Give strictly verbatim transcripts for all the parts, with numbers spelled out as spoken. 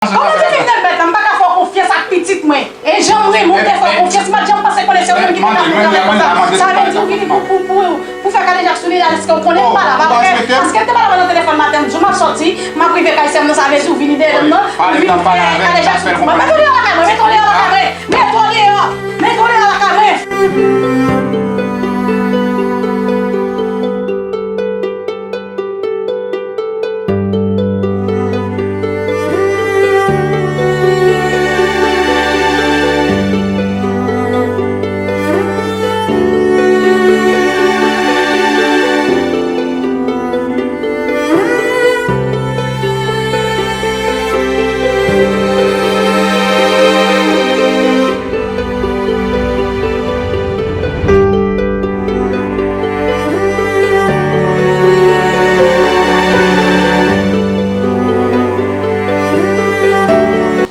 Kòman w di m vin nan bèt la? M pa ka fè w konfyans ak pitit mwen. E jan m renmen w te fè w konfyans, m pa t janm panse konnen se ou menm ki te ka fè yon bagay konsa. Sa vle di ou vini pou, pou, pou, pou fè kadejak sou li, alèske ou konnen m pa la, pa vre? Paske m te pale avè w nan telefòn maten, m di w m ap sòti, m ap rive kay sè m nan, sa vle di ou vini dèyè m nan, ou vin fè kadejak sou li pou mwen. Mete w deyò lakay mwen, mete w deyò lakay mwen, mete w deyò, mete w deyò lakay mwen.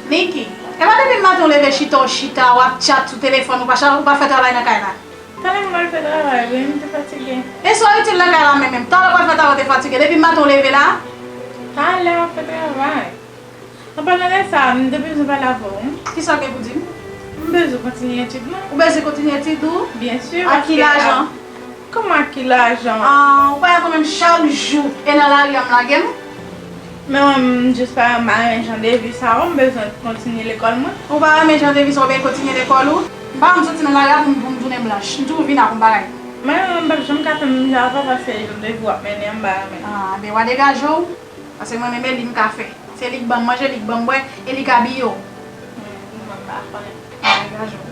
Niki, e pa depi maten w leve chita, w chita, w ap tchat sou telefòn, ou pa cha-, ou pa fè travay nan kay la? Talè m al fè travay, wi, m te fatige. E sa w itil nan kay la menm, menm? Talè w pral fè travay, w te fatige. Depi maten w leve la? Talè m ap fè travay. An palan de sa, m te bezwen pale avè w, wi. Kisa w gen pou di m? M bezwen kontinye etid mwen. Ou bezwen kontinye etid ou? Byen si. Ak ki lajan? Kòman ak ki lajan? Ah, ou pa wè kanmenm chak jou e nan lari a m lage m? Men mwen, m jis pa renmen jan de vi sa yo, m bezwen kontinye lekòl mwen. Ou pa renmen jan de vi sa yo oubyen kontinye lekòl ou? M pa janm soti nan lari a pou m, pou m tounen blanch. M toujou vin ak yon bagay. Men mwen, m p ap janm ka fè menm jan avè w paske jan de vi w ap mennen an, m pa renmen. Ah, ben w a degaje w. Paske mwen menm e li m ka fè. Se li k ban m manje, li k ban m bwè, e li k abiye w. Hmm, mwen pa konnen. Degaje w.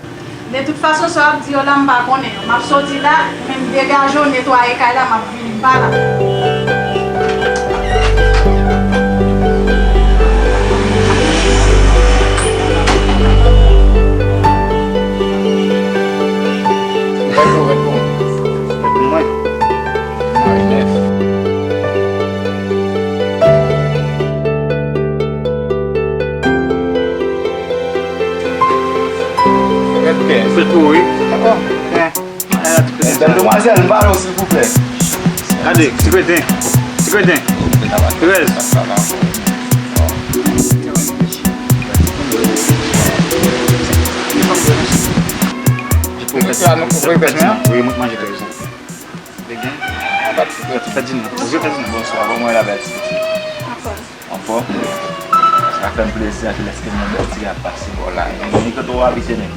De tout fason, sa w ap di yo la, m pa konnen yo. M ap soti la, men m degaje w, netwaye kay la, m ap vini, m pa la. Fèt pou, fèt pou. Fèt pou mwen. Mwen nèf. Fèt pou ou, wi. Dakò. Bèl demwazèl, m pale w, silvouplè. Gade, ti kreten. Ti kreten. Trèz. Wi, mwen manje trèz. Li gen? Fèdina. Bonswa, kòman w ye la, bèl ti pitit? Anfòm. Anfòm? Sa fè m plezi anpil lèske m wè bèl ti ap pase bò la. E kote w abite menm?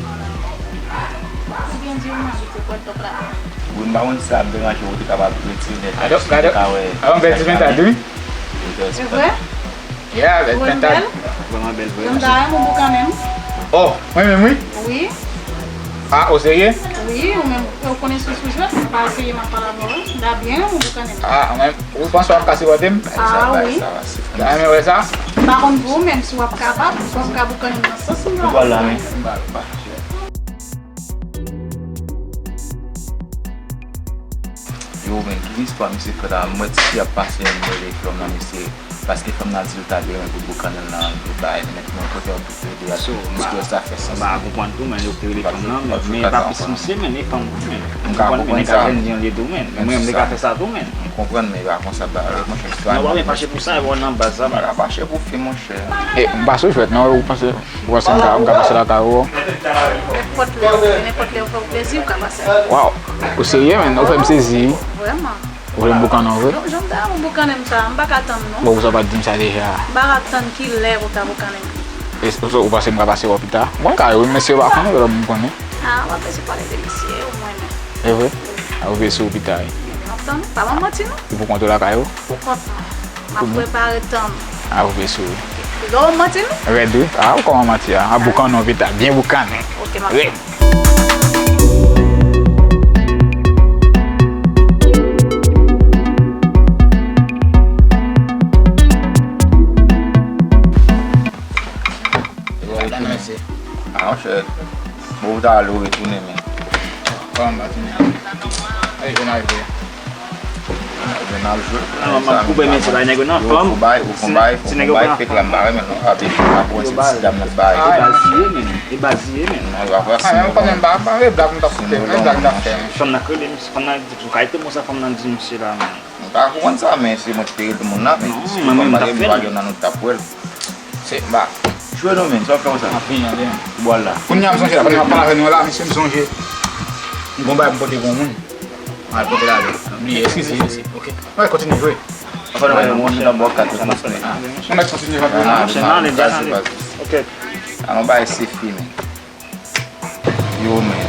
Pou byen di w, m abite Pòtoprens. Wi, m pa konn si sa ap deranje w, ou te kapab retire nèt la, si w te ka wè. Gade, gade yon bèl ti pentad, wi. Se vre? Yeah, bèl pentad. Vrèman bèl, vrèman. Mwen ta renmen w boukannen m. Oh, mwen menm, wi. Wi. Ah, o serye? Wi, ou menm, ou konnen sou sou jwèt, mwen pa eseye, m ap pale avè w, wi. M ta byen renmen w boukannen m. Ah, mwen, ou panse w ap ka sipòte m? Ah, wi. M ta renmen wè sa. M pa konn pou ou menm, si w ap kapab, si w ap ka boukannen m nan sans m la. Ou pral la, men. M pa, m pa. Yo, men, ki istwa misye fè la? M wè tifi ap pase, m rele fanm nan, misye, paske fanm nan di l ta byen renmen pou boukannen l nan, li bay, men mwen kote w ede a, istwa sa fè sans. M pa konprann tou, men yo te rele fanm nan, men, men pa plis misye, men e fanm tou, men. M konprann, men nèg a jwenn jan l ye tou, men. Men mwen, m te ka fè sa tou, men. M konprann, men e pa konsa bagay, monchè, istwa. Non, pa fache pou sa, e bon nan baz sa, men. Pa fache pou fi, monchè. E, m pa sou jwèt, non, ou panse? Ou panse m ka, m ka pase lakay ou? Nenpòt lè, nenpòt lè ou fè w plezi, ou ka pase. Waw! Ou serye, menn? Ou fè m sezi. Vrèman. Ou vle m boukannen w vre? Jan, jan w ta boukannen m sa, m pa ka tann, non. Bon, poukisa w pa t di m sa deja? M pa ka tann ki lè pou w ta boukannen m. E, ou, ou panse m ka pase wè w pita? Bon, m ka wè w, men si yo pa konnen, yo lòt moun konnen. Ah, w ap bezwen pale de misye, ou mwen menm. E vre? A, ou vle sou pita, wi. M ap tann ou, pa ban m manti, non. Ou pou kont ou lakay ou? Pou kont mwen. M ap prepare tann ou. A, ou vle sou. Piga w manti, non? Rèd, wi. A, ou kòman manti a? A, boukannen w pita. Byen boukannen. Ok, m ap tann. Bon, ou ta ale, ou retounen, men. Kòman, m pa tounen? Ey, jwè n al jwe. Jwè n al jwe. Non, m ap koupe, men se pa nèg yo nan fòm. Ou fon bay, ou fon bay, ou fon bay, fèk la, m pa renmen non. Ape, ape, se ti dam nan bay. E baz li ye, men. E baz li ye, men. Non, yo ap rasin yo. Mwen, mwen, mwen, mwen, blag m t ap koupe, mwen, blag m t ap fè, men. Fanm nan k rele m, fanm nan di, pou kalite mo sa fanm nan di misye la, men. M pa konprann sa, men se mwen ki te rele moun nan, men si mwen menm m t ap fè l. Yo nan nou t ap wè l. Se, m pa, Jwe non, men, sa w ap fè konsa. M ap vini, m ap vini. Bwal la. Kounye a m sonje la, pandan m ap pale avè nou la, mesye, m sonje. M gon bagay m pote pou yon moun. M al pote l ale. M bliye, eskize, mesye. Ok. Mwen kontinye jwe. Anfen, non, men, monchè, m bò kat tout moun. Mwen mèt kontinye jwe. Ah, monchè, non, ale, ale. Ok. Alon, bay se fi, men. Yo, men.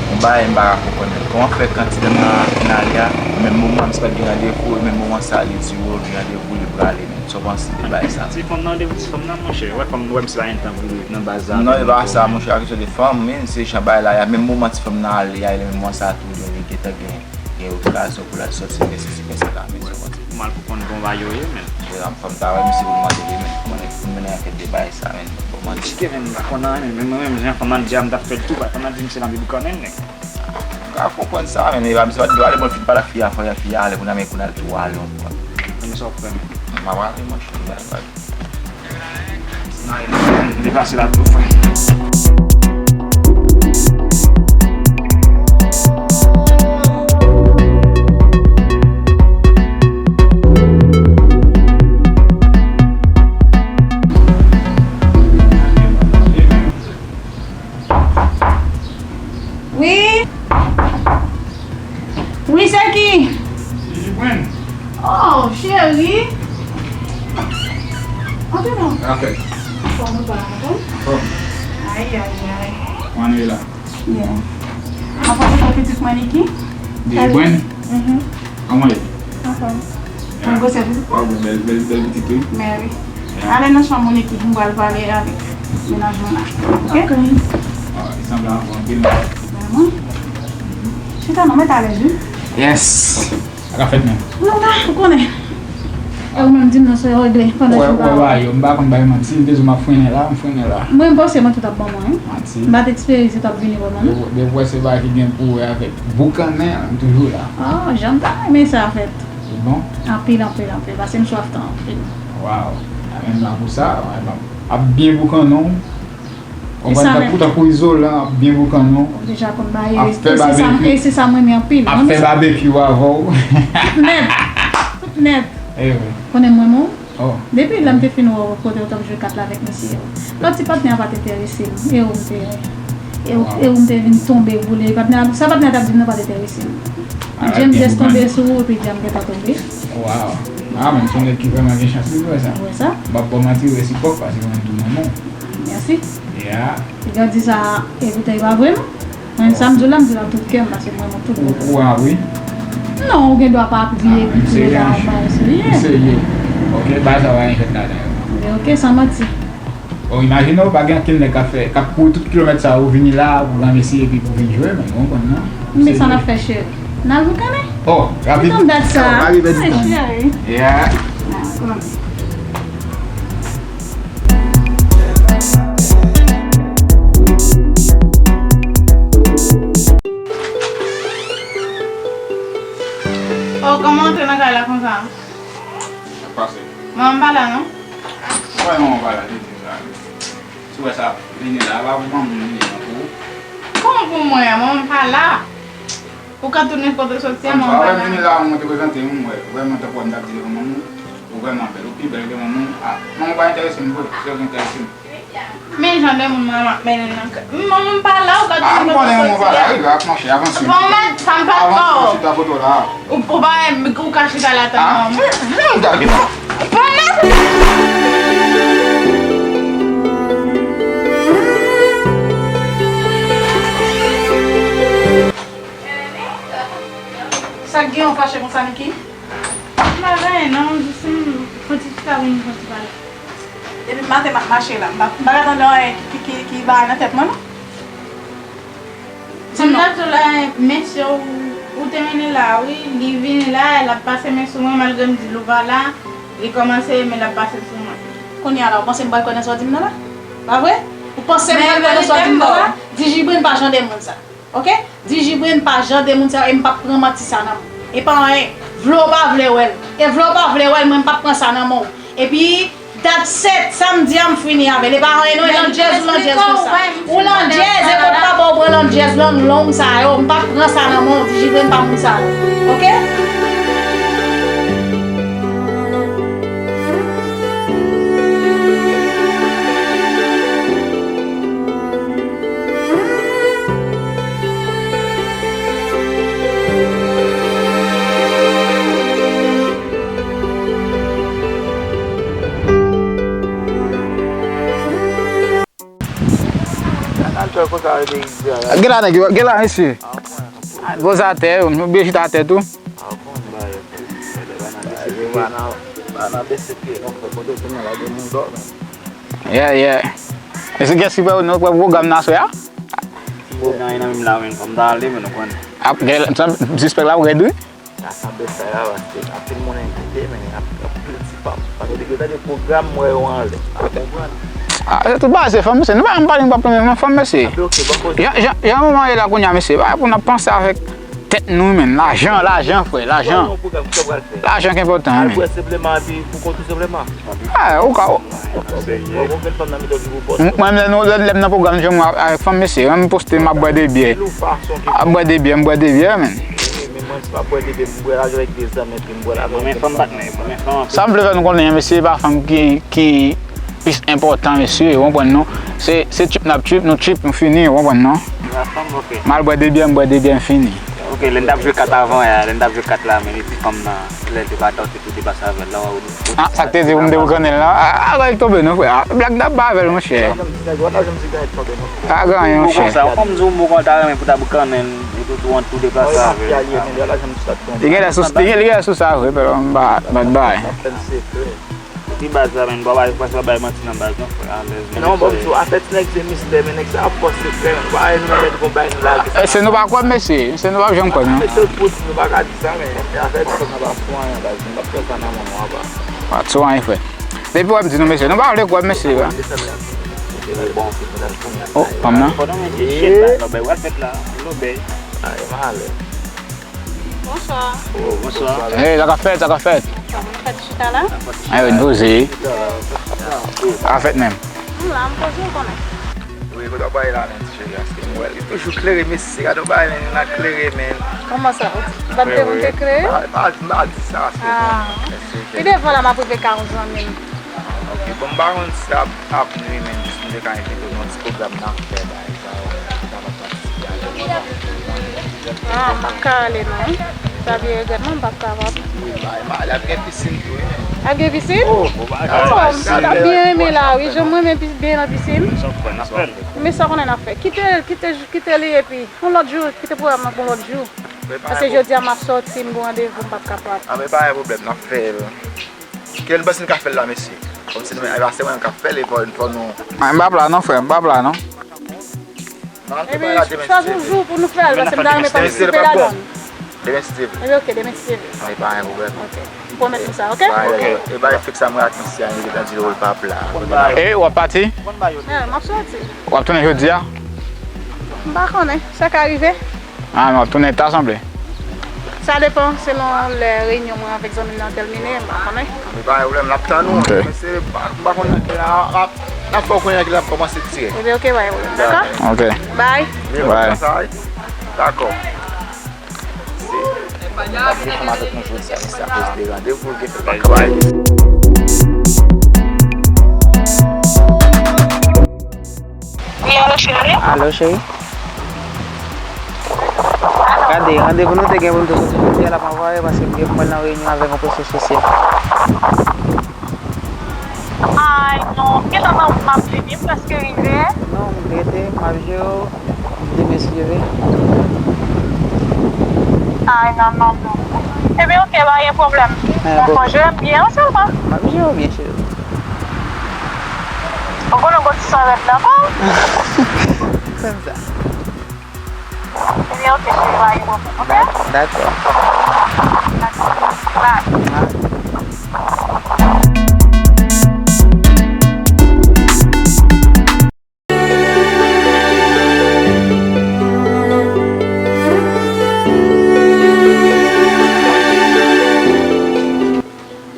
Yon bagay m pa ka konprann, men. Kòman fè kantite nan, nan ale a, menm moman m se pa t gen randevou, menm moman sa, li di w li gen randevou, li prale, men. Sa w panse de bagay sa? Ti fanm nan, randevou ti fanm nan, monchè. Wè, fanm, wè, m se la gen tan pou nan baz la. Non, e pa sa, monchè, a kesyon de fanm, men, se jan bagay la ye a, menm moman ti fanm nan ale a, e menm moman sa tou, li gentan gen, gen okazyon pou l al sòti, men se, se konsa la, men, sa w panse? Mal pou konn bon bagay yo ye, men. Jezam, fò m ta wè misye pou m mande li, men. Konnen pou m mennen ankèt de bagay sa, men. Bon, manti. Kevin, m pa konn anyen, men mwen menm, jan fanm nan di a, m t ap fè l tou, pa fanm nan di m se nan boukannen, men. M ka konprann sa, men, e pa misye pa t dwe ale, bon, l fin pale ak fi a, fò fi a ale, kounye a, men kounye a, l tou ale ankò. Men sa w ap fè, men. M ap ale, monchè, bye, bye. Depase la tou, frè. Wi. Wi, se ki? Jibwen. Oh, cheri. Antre non. Anfèt. Kòman w pa anfòm? Anfòm. Ay, ay, ay. Kòman nou ye la? Byen. Anfòm, ou pitit mwen, Niki? Jibwen? Mhm. Kòman w ye? Anfòm. Mwen gwosè pitit mwen. Bèl, bèl, bèl pitit wi. Men wi. Ale nan chanm ou, Niki, m pral pale avèk mennaj mwen la. Ok? Ah, li sanble anfòm anpil. Vrèman? Chita non, mèt alèz wi. Yes. Sa ka fèt menm. Wi, w la, ou konnen. E ou menm di m non, se regle pandan jounen an. Wè, wè, yo, m pa konn bay manti, m te di w m ap frennen la, m frennen la. Mwen, m panse mwen tout ap ban mwen, wi. Manti. M pa t espere se t ap vini vrèman, non. Depi w wè se bagay ki gen pou wè avèk boukannen, m toujou la. Ah, jan m ta renmen sa fèt. Li bon? Anpil, anpil, anpil. Paske m swaf tan anpil. Waw. Mwen menm la pou sa, ap byen boukannen w. Konprann tankou, tankou izolan ap byen boukannen w. Ou deja konn bagay yo. E se sa m renmen anpil. Ap fè babekyou avè w. Tout nèt. Tout nèt. Konnen mwen menm. Depi lè m te fin wè w kote w t ap jwe kat la avèk mesye yo. Lòt ti patnè a pa t enterese m. E ou m te, e ou, e ou m te vin tonbe boule. Patnè a, sa patnè a t ap di m nan pa t enterese m. Jan m jis tonbe sou ou epi jan m gentan tonbe. Waw. Ah, men se yon nèg ki vrèman gen chans li vre sa. Ou wè sa? M p ap ba w manti, ou resipwòk paske mwen tou manman w. Mèsi. Yeah. Piga di sa, evite, e pa vre non. Mwen, sa m di w la, m di w la tout kè m, paske mwen, mwen tout bon. Ou, ou a, wi. Non, ou gen dwa pa ap vye, epi tou la, m pa eseye. M serye. Ok, bagay sa pa gen fèt ladan yo. Men ok, san manti. Bon, imajine w, pa gen ankenn nèg k ap fè, k ap kouri tout kilomèt sa yo, vini la, pou granmesi, epi pou vin jwe, men, ou konprann, non? Men sa n ap fè, cheri? N al boukannen? Oh, rapid. Ki tan dat sa? Oh, pa rive di tan. Cheri. Yeah. Ah, konnen. Oh, kòman w antre nan kay la konsa? Sa k pase? Manman m pa la, non? Ou pa wè manman w pa la, te di m sa. Si w wè sa, vini la, pa pou manman m vini, non, pou ou. Kòman pou mwen? Manman m pa la. Ou ka tounen kote w soti a, manman m pa la. Vini la, mwen te prezante m, mwen, vrèman, tankou m t ap di devan manman m, ou vrèman bèl, ou pi bèl ke manman m. Ah, manman m pa enterese m vre, se yo ki enterese m. Men jan de moun mwen ap mennen nan kay. Manman m pa la, ou ka tounen kote w soti a. Ah, m konnen manman w pa la, wi, ak monchè, avanse. Bon, mèt, sa m pa fè w. Avanse, chita kote w la. Ou, ou pa, ou ka chita la tann manman m. Ah, hmm, hmm, gade. Bon, mèt. Sa k gen w fache konsa, Niki? M pa gen anyen, non, jis m fon ti chita pou m fon ti pale. Depi maten m ap mache la, m pa, m pa ka tande anyen ki, ki, ki, ki bagay nan tèt mwen, non. Di m non. M t ap di w la, mesye w, ou te mennen la, wi, li vini la, l ap pase men sou mwen, malgre m di l ou pa la, li kòmanse, men l ap pase sou mwen. Kounye a la, ou panse m pral kwè nan sa w di m nan la? Pa vre? Ou panse m pral kwè nan sa w di m nan la? Dijibren pa jan de moun sa. Ok? Dijibren pa jan de moun sa yo, e m p ap pran manti sa nan men w. E pa anyen. Vle w pa vle wè l. E vle w pa vle wè l, mwen m p ap pran sa nan men w. Epi, dat sèt, sa m di a, m fini avè l. E pa anyen non, e landjèz ou landjèz konsa. Ou landjèz, e kot papa w pran landjèz lang long sa yo, m p ap pran sa nan men w, Dijibren pa moun sa yo. Ok? Gen la nèg yo, gen la mesye. Poze atè, nou oblije chita atè tou. Yeah, yeah. Mesye, kiyès ki prè, nou prè pou pwogram nan aswè a? Ti bo gen anyen nan menm la, men fò m ta ale, men nou konnen. Ap gen, m sispèk la ap rèd wi. Sa sanble sa la, paske anpil moun envite, men ap, ap pil ti pap. Paske depi yo tande pwogram, m wè yo anlè. Ou konprann? Ah, tout bagay se fanm mesye. Nou pa, m pa gen pwoblèm nan fanm mesye. Jan, jan, jan moman ye la kounye a mesye, pa pou n ap panse avèk tèt nou menm. Lajan, lajan, frè, lajan. Lajan ki enpòtan, men. Ah, ou ka. Mwen, lè nou, lè, lè m nan pwogram, jan mwen avèk fanm mesye, mwen, m poste, m ap bwè de byè. Ap bwè de byè, m bwè de byè, men. Sa m vle fè nou konnen, mesye, pa fanm ki, ki plis enpòtan, mesye, ou konprann, non? Se, se trip n ap trip, nou trip, nou fini, ou konprann, non? M al bwè de byè, m bwè de byè, m fini. Ok, lè n t ap jwe kat avan, ya, lè n t ap jwe kat la, men li di fanm nan, lè l te pa danse, tou deplase avè l la, w a. Ah, sa k te di pou m te boukannen l la? Ah, ah, gade tonbe non, frè. Ah, blag n ap bay avè l, monchè. Pa gen anyen, monchè. Ou konn sa, ou konn di yon mo konn ta renmen pou ta boukannen l, ou tou, tou, tou deplase avè l. Li gen lè sou, li gen, li gen lè sou sa, vre, pè, m pa, m pa bay. Epi baz la, men, pa bay, pa bay manti nan baz, non, frè, alèz, men. Non, bon, so, afè ti nèg se mistè, men nèg sa ap fò sekrè, men, pa bay nou nan lè nou konn bay nou lage. Eh, se nou pa kwè, mesye, se nou pa janm kwè, non. Mesye, nou pa ka di sa, men, afè ti nèg nan pa fou anyen, baz, nou pa fè sa nan moun, nou pa. Pa sou anyen, frè. Depi w ap di nou, mesye, nou pa vle kwè, mesye, frè. Oh, fanm nan. Bonswa. Oh, bonswa. Hey, sa k ap fèt, sa k ap fèt? Sa moun fèt chita la? Ay, wi, n poze. Sa k ap fèt menm? M la, m poze, ou konnen. Wi, kote w ap pale la, men, ti cheri, paske m wè li toujou klere, mesye, gade yon bagay, men, li nan klere, men. Kòman sa? Ou pa t vle moun te klere? Pa, pa, pa di sa, paske, bon, mesye, ki devan la, m ap rive ka yon zanmi m. Ok, bon, m pa konn si sa ap, ap nwi, men, jis m te ka envite w nan ti pwogram n ap fè, bagay sa yo, pou w kapab patisipe avè nou. Ah, m p ap ka ale, non. Sa vye regrèt, non, m p ap kapab. Wi, bagay, bagay la gen pisin tou, wi, men. Ap gen pisin? Oh, oh, bagay. Ah, m ta byen renmen la, wi. Jan m renmen pi-, byen nan pisin. Men sa w konnen n ap fè. Kite, kite, kite li epi yon lòt jou, kite pwogram nan pou yon lòt jou. Paske jodi a m ap sòti, m gen randevou, m p ap kapab. Ah, men pa gen pwoblèm, n ap fè l. Kilè n panse n ka fè l la, mesye? Kòmsi nou, e pa se mwen k ap fè l, e fò, fò nou. Ah, m p ap la non, frè, m p ap la non. Epi chwazi yon jou pou nou fè l, paske m ta renmen pa m sipe ladan l. Demen si Dye vle. Epi ok, demen si Dye vle. Wi, pa gen pwoblèm. Ok. M pwomèt nou sa, ok? Ok. E bay fèk sa mwen ak misye a, li gentan di l w ap la. E, w ap pati? Ah, m ap sòti. W ap tounen jodi a? M pa konnen, sa ka rive. Ah, w ap tounen ta sanble? Sa depann selon lè reyinyon mwen avèk zanmi m nan tèmine, m pa konnen. Men pa gen pwoblèm, n ap tann ou. Ok. Men se, m pa, m pa konn nan kilè, n ap, n ap fè w konnen nan kilè n ap kòmanse dirèk. Ebyen, ok, pa gen pwoblèm, dakò? Ok. Bye. Bye. Dakò. Ap gen fanm avèk nou jodi a, mesye, akoz de randevou l gen fè pa ka bay. Wi, alo, cheri? Alo, cheri? Gade, randevou nou te gen pou nou te soti jodi a, l ap anvwaye paske m gen pou m al nan reyinyon avèk yon pwofesè. Ay, non, gentan nan wout m ap vini, m prèske rive. Non, rete, m ap jere w. Demen si Dye vle. Ay, non, non, non. Ebyen, ok, pa gen pwoblèm. Bon, fò jere m byen an sèlman. M ap jere w byen, cheri. Ou konnen w gon ti sòrèt nan kò w. Konn sa. Ebyen, ok, cheri, pa gen pwoblèm, ok? Dakò. Dakò. Bye.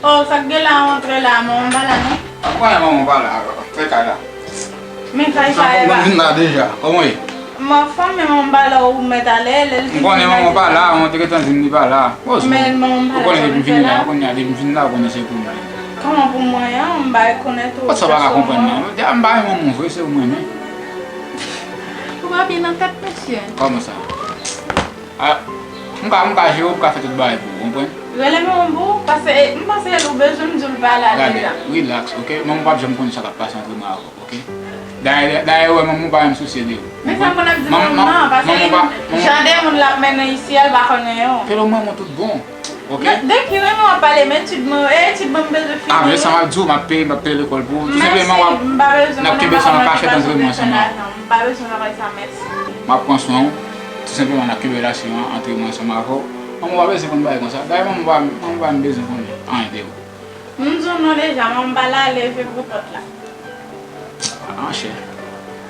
Oh, sa k gen la, antre la, manman pa la, non? Kòman manman pa la, fè kay la? Men kay sa e ba. Bon, vin la deja, kòman ye? M anfòm, men manman pa la, ou mèt ale, lè l vini. M konnen manman pa la, mwen te gentan di m li pa la. Men manman pa la, ou konnen depi m vini la, kounye a, depi m vini la, ou konnen se pou mwen. Kòman pou mwen an, m bay konnen tou. Sa pa ka konprann non. Deja m pa renmen moun vre, se ou m renmen. Ou pa byen nan tèt, mesye. Kòman sa? Ah, m ka, m ka jere w, m ka fè tout bagay pou ou, konprann? Rele manman w, paske, eh, m panse ou bezwen m di w l pa la deja. Gade, relax, ok? Manman w p ap janm konn sa k ap pase antre mwen avè w, ok? Dayè, dayè, wè, manman w pa menm sousye de ou. Men sa m konn ap di manman m nan, paske li, jan de moun l ap mennen isi a, l pa konn anyen. Fè l manman w tout bon, ok? De ki renmen w ap pale, men etid mwen, eh, etid mwen m bezwen fini. Ah, men sa m ap di w, m ap peye, m ap peye lekòl pou ou. Tou senpleman, w ap, n ap kenbe sa nan kachèt antre mwen ansanm. M pa bezwen travay sa, mèsi. M ap pran swen w. Tou senpleman, n ap kenbe relasyon an antre mwen ansanm avè w. Manman w pa bezwen konn bagay konsa. Dayè, manman w pa, manman w pa menm bezwen konnen anyen de ou. M di w non deja, manman m pa la, leve pou pòt la. Ah, chè.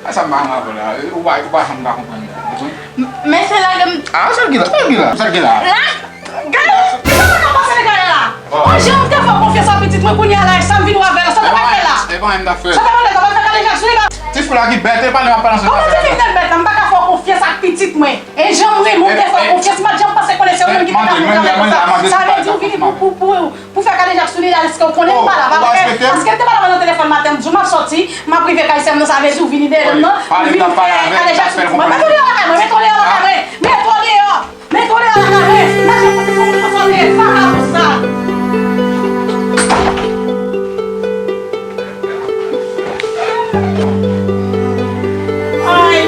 A sa m pa ann avè w la. Ou pa, ou pa janm ka konprann mwen. Ou konprann? Men se la ke m. Ah, sa l gen la? Sa l gen la? Sa l gen la? La? Gade, ki sa w ap pase nan kay la? Oh. Mwen, jan m te fè w konfyans ak pitit mwen, kounye a la, e sa m vin wè avè l la, sa w t ap fè la? E pa anyen m t ap fè. Sa w t ap fè la, w t ap fè kalejak sou li la? Ti fi la ki bèt, e pa li m ap pale ansanm. Kòman ti fi bèt la? M pa ka fè w konfyans ak pitit mwen. E jan m renmen w te fè w konfyans, m pa t janm panse konesè w menm ki te ka fè w konfyans konsa. Sa vle di w vini pou, pou, pou, pou fè kalejak sou li la, èske w konnen m pa la, pa vre? Paske m te pale avè w nan telefòn maten, m di w m ap sòti, m ap rive kay sè m nan, sa vle di w vini dèyè m nan, ou vin fè kalejak sou pitit mwen. Mete w deyò lakay mwen, mete w deyò lakay mwen, mete w deyò! Mete w deyò lakay mwen! Mache kote fò mwen fò sòti, sa ka pou sa! Ay!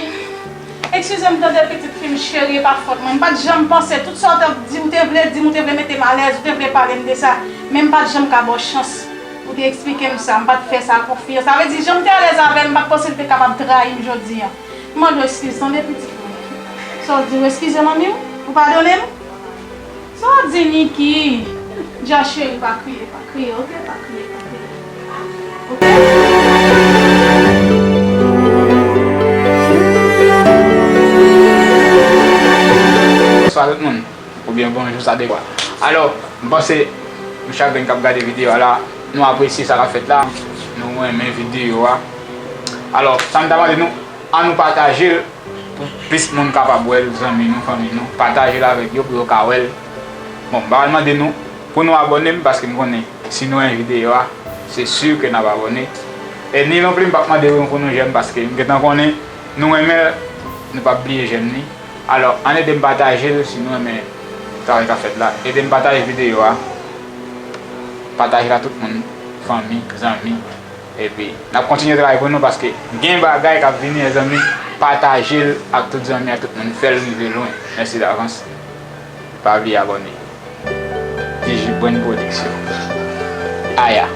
Eskize m tande pitit fi m cheri, e pa fòt mwen. M pa t janm panse, tout sa w t ap di, ou te vle di m, ou te vle mete m alèz, ou te vle pale m de sa. Men m pa t janm ka ba w chans pou te eksplike m sa. M pa t fè sa konfyans. Sa vle di, jan m te alèz avè l, m pa t panse l te kapab trayi m jodi a. M mande w eskiz, tande pitit mwen. Sa w di, w eskize manmi w? Ou padone m? Sa w di Niki? Dja cheri, pa kriye, pa kriye, oke? Pa kriye, pa kriye. Oke? Bonswa tout moun, oubyen bonjou, sa depann. Alò, m panse nou chak grenn k ap gade videyo a la, nou apresye sa k ap fèt la, nou renmen videyo a. Alò, sa m ta mande nou, ann nou pataje l pou plis moun kapab wè l, zanmi nou, fanmi nou. Pataje l avèk yo pou yo ka wè l. Bon, m pa pral mande nou pou nou abòne m, paske m konnen si nou renmen videyo a, se si ke n ap abòne. E ni non plis, m p ap mande nou pou nou jèm, paske m gentan konnen nou renmen l, nou p ap bliye jèm ni. Alò, ann ede m pataje l si nou renmen travay k ap fèt la. Ede m pataje videyo a. Pataje l ak tout moun, fanmi, zanmi. Epi, n ap kontinye travay pou nou paske gen bagay k ap vini, mezanmi. Pataje l ak tout zanmi, ak tout moun. Fè l rive lwen. Mèsi davans. Pa bliye abòne. Digi Brand Production. Aya.